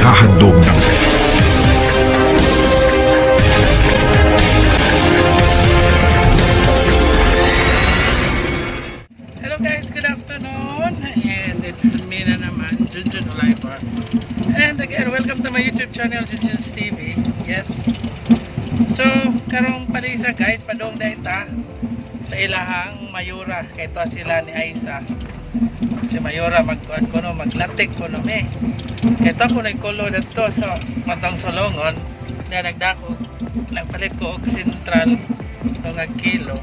Naghahandog ng Hello guys, good afternoon. And it's me na naman, Junjun Oliver. And again, welcome to my YouTube channel, Junjun's TV. Yes. So, karong palisa guys, padong na ita sa ilahang Mayura. Kay to sila ni Aisa. Si Mayura magkuan ko no, maglatik ko no me. Kay to ko nagkulo dito sa matang Solongon. Na nagdako, nagpalit ko og sentral tungag kilo.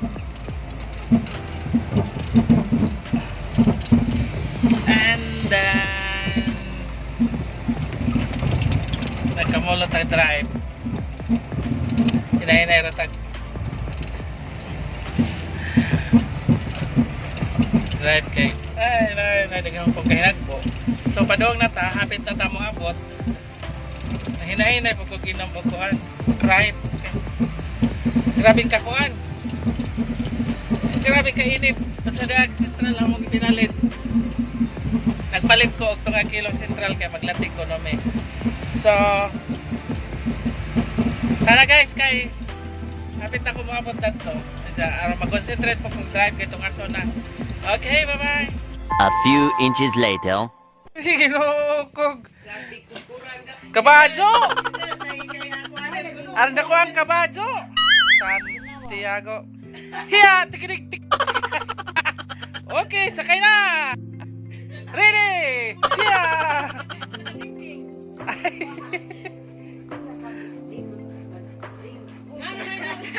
And then, nagkamulo tag drive. Hinahinay ra tag drive kay ay nay nay daghang kong kahinagbo. So padong na ta, hapit na ta mo abot. Hinahinay po ko ginom og kuan. Sprite. Grabing kakuan. Grabe ka init. Basta daag sentral among gipinalit. Nagpalit ko og tunga kilo sentral kay maglatik ko no me. So tara guys, kay hapit na ko moabot dadto. Aron mag-concentrate po kung drive kay tong aso na. Okay, bye-bye. A few inches later. Ginukog. Kabadyo! Arda ko ang kabadyo! Santiago. Hiya! Tikinig tik. Okay, sakay na! Ready! Hiya!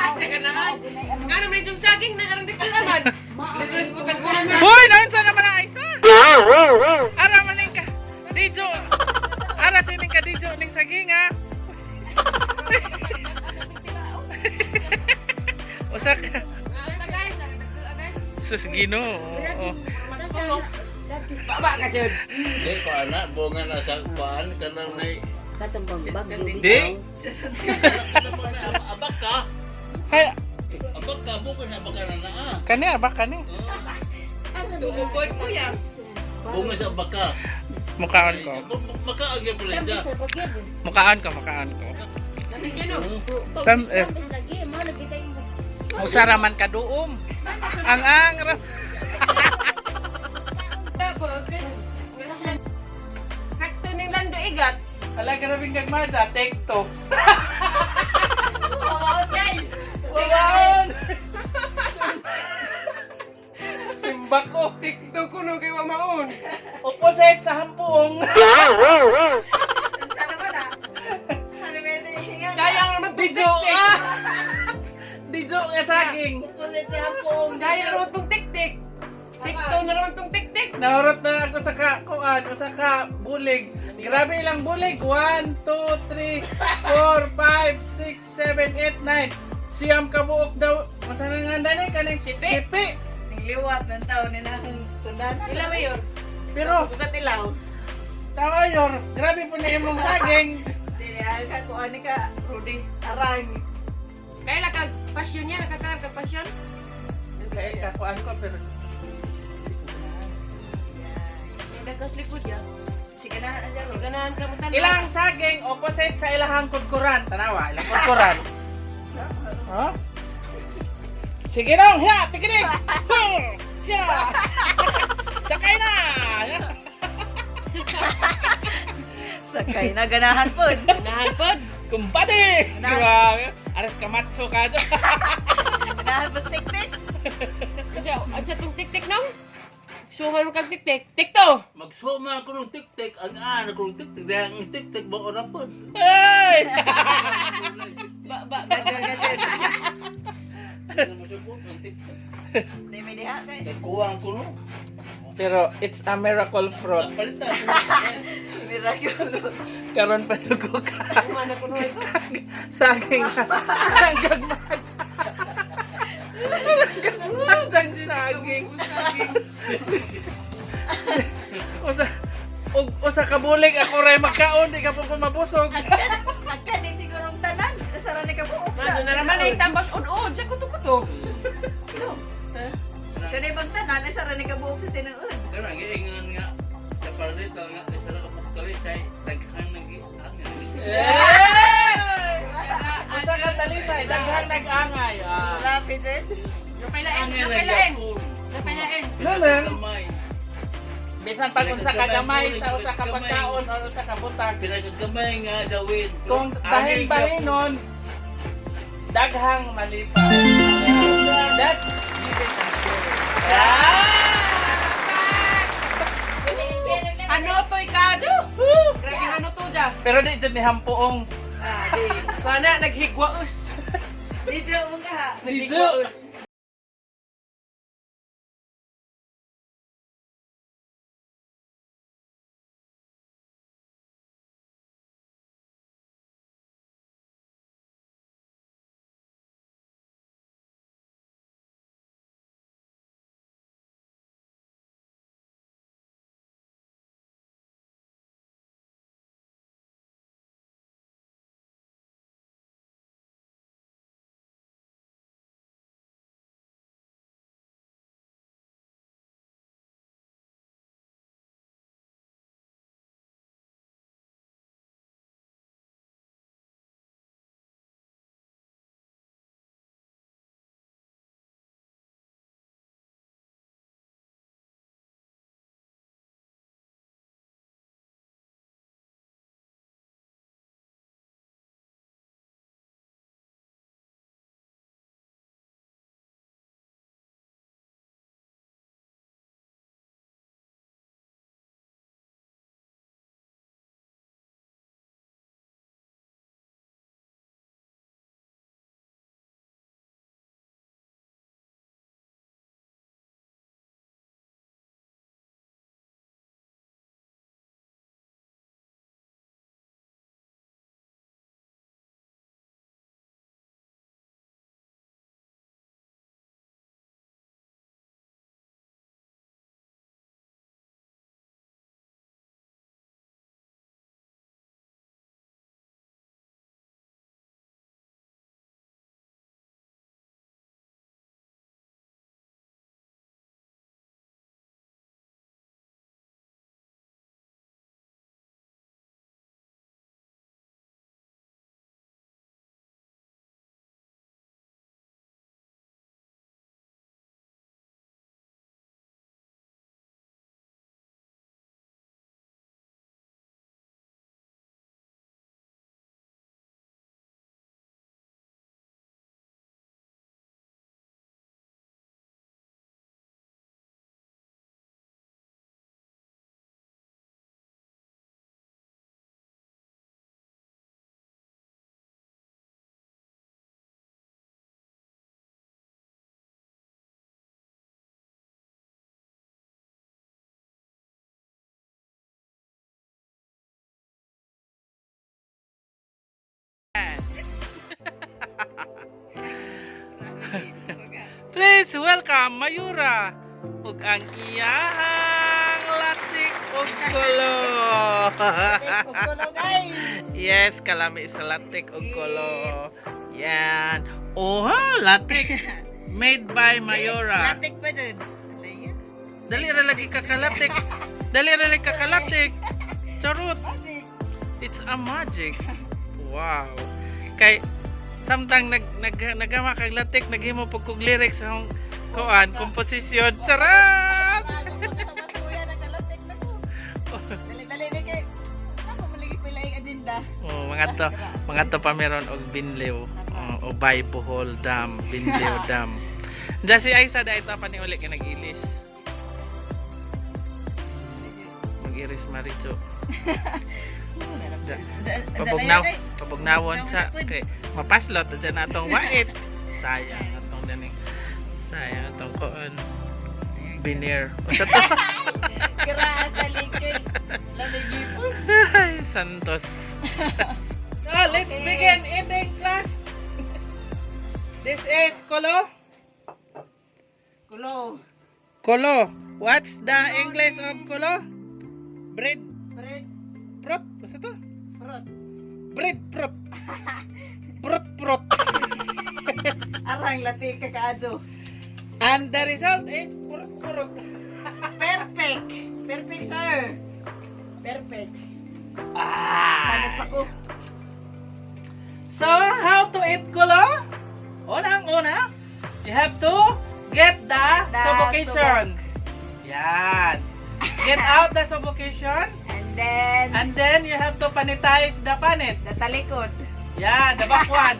Nga naman yung saging na aron dito naman. Lugos mo tagbuhan na. Hoy! Naunsa naman ang Aisa? Ara maning ka! Dijo! Ara sining ka dijo ning saging ha? Usa ka. Guys, Sus Ginoo. Oo. Baba ka jud. Di ko anak, bunga na sa kuan kanang nay Katong bang bagyo Di. kanang na abak ka. Hay, Abak ka mo na abak ka na naa. kani ba kani? Tugod kuya. Bunga sa abak ka. Mukaan ko. Makaag yung pala siya. Mukaan ko, mukaan ko. Dami siya no. Tam eh, Lagi, mo lagi tayo. usa ra man kaduom. Ang ang ra. Sakto ning lando igat. Ala grabe kag mada, take two. Wawaon. Simba ko. Take two kuno kay wa maon. Opposite sa hampuong. Sayang naman tong Dijo. tik-tik. Ah! Dijo nga saging. Sayang naman tong tik-tik. Take two na naman tong tik-tik. Nahurot na ako sa ka, kuan, usa ka bulig. Grabe ilang bulig. 1, 2, 3, 4, 5, 6, 7, 8, 9. Siyam ka buok daw. Masa na nga dani kaning sipi. Sipi. Liwat ng tao ni nakang sundanan. Ila mayor. Pero Bukat ilaw. tama yor, grabe po na imong saging. Dili ay ka ko ani ka Rudy Arang. Kaya la kag passion niya nakakaar kag passion. Kaya ka kuan ko pero Dagas likod ya. Sige na na dyan. Ganahan ka mo tanan. ilang saging opposite sa ilahang kudkuran. Tanawa, ilang kudkuran. Ha? Sige nang, hiya, tikinig. Hiya. Sakay na. Sakay na ganahan po. Ganahan pod. Kumbate! Grabe. Aras kamatso ka doon. Ganahan po tik-tik. Adya tong tik-tik nong. Suman mo kag tik-tik. Tik to. Magsuma ko ng tik-tik, ang anak ko ng tik-tik, dahil ang tik-tik ba na po. Hey! Ba ba gadyo gadyo. Ang tik-tik. Di may diha kay. Kuwang ko no. Pero it's a miracle fruit. Palitan. Miraculo. Karon pa dugo ka. Kuman ako no ito. Saging. Ang gagmatsa. Ang gagmatsa saging. Usa og usa ka bulig ako ray magkaon di ka po ko mabusog. Agkan ni sigurong tanan. Sara ni ka buok. Mano na naman ay tambas ud-ud sa kuto-kuto. Kani bang tanan ay sara ni ka buok sa tinuod. Pero ang giingon nga sa parito nga isa ra ka buktali kay daghan nang Angay ra Napalain. gyapon. Napalain. Lala. Gamay. Bisan pag unsa ka gamay sa usa ka pagkaon or usa ka butang, Pinakagamay nga dawin. kung bahin-bahinon, daghang malipay. That's giving and sharing. Ah! Ano to ikado? Grabe ano to da. Pero di jud ni hampuong. Ah, di. Sana naghigwaos. Dito mo ka ha. Naghigwaos. Please welcome Mayura ug ang iyahang latik ug kulo. Kulo guys. Yes, kalami sa latik ug kulo. Yan. Oha, latik. Made by Mayora. Latik pa dun. Alaya. Dali ra lagi ka kalatik. Dali ra lagi ka kalatik. Charot. Magic. It's a magic. Wow. Kay samtang nag nag nagawa kag latik naghimo pug kog lyrics sa akong kuan komposisyon. Charot! Sa nakalatik na ko. Dali-dali ni kay. Ako maligi pila yung agenda. Oh, mga to pa meron og Binliw. Oh, o Bay Bohol Dam, Binliw Dam. Diyan si Aisa dahil ito pa ni uli kay nag-ilis. Mag-iris Maricho. Pabugnaw, pabugnawon sa kay mapaslot dyan atong wait. Sayang atong daning. Sayang atong kuan. Binir. Unsa to? Grasa likod. Lamig po. Ay, Santos. So, let's begin eating, class. This is Kolo. Kulo. Kolo. What's the English of kolo? Bread Bread. fruit. Basta to? Fruit. Bread fruit. Fruit fruit. Arang latik ka kaadyo. And the result is fruit fruit. Perfect. Perfect, sir. Perfect. Ah. Panit pa ko. So, how to eat kulo? Unang-una, you have to Get the, The suffocation. Yan. Get out the suffocation. And then, And then you have to panitize the panit. the talikod. Yeah, the back one.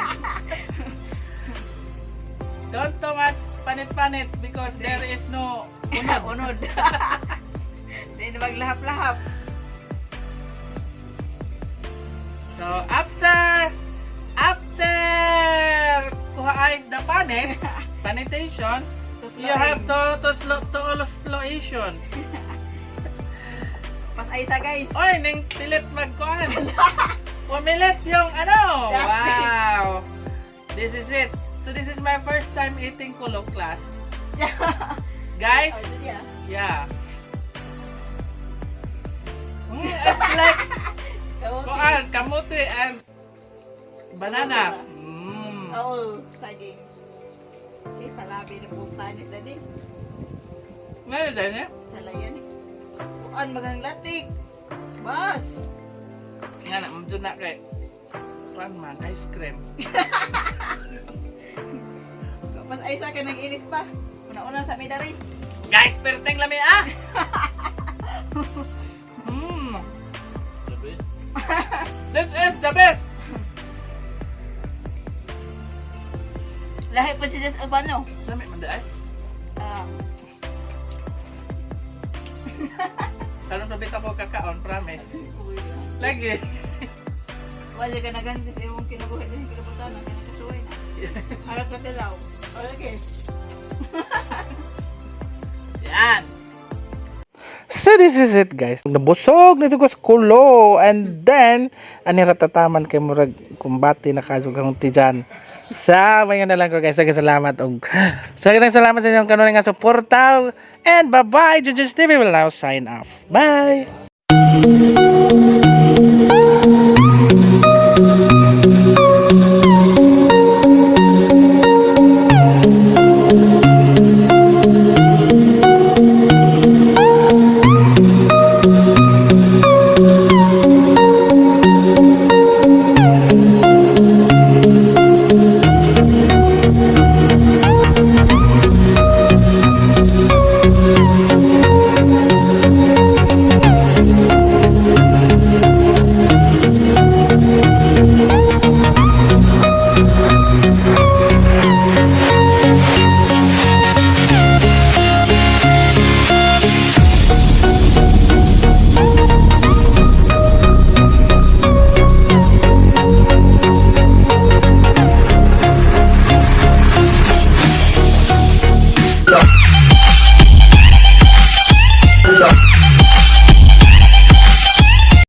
Don't too much panit-panit because there is no unod. Unod. Di na maglahap-lahap. So after kuha is the panit, panitation, you have to slow to sloation. Pas ay sa guys. Oy, ning pilit magkuhan. Pumilit yung ano. Wow. This is it. So this is my first time eating kulo, class. Guys, Oh, yeah. yeah. It's like kuan, kamote and banana. Oo, saging. Eh, palabi na po panit na din. Ngayon din eh. Talayan eh. Kuan, magang latik. Bas! Nga na, medyo na kay kuan man, ice cream. Mas ay sa akin nag-inis pa. Una-una sa midari. Guys, perteng lami ah! The best. This is the best! Lahi po si Jess Albano. Lami man di ay. Ah, Karon tabi ka ko kakaon, promise. Lagi. Wala ka na ganun sa imong kinabuhi din kinabutan na kinakasuway na. Harap ka tilaw. O, lagi. Yan. So this is it, guys. Nabusog na ko sa kulo and then ani ratataman kay murag kumbate na kasog ang tijan. Sa mga na lang ko, guys. Daghang salamat og so, daghang salamat sa inyong kanunay nga suporta and bye-bye. Jujus TV will now sign off. Bye.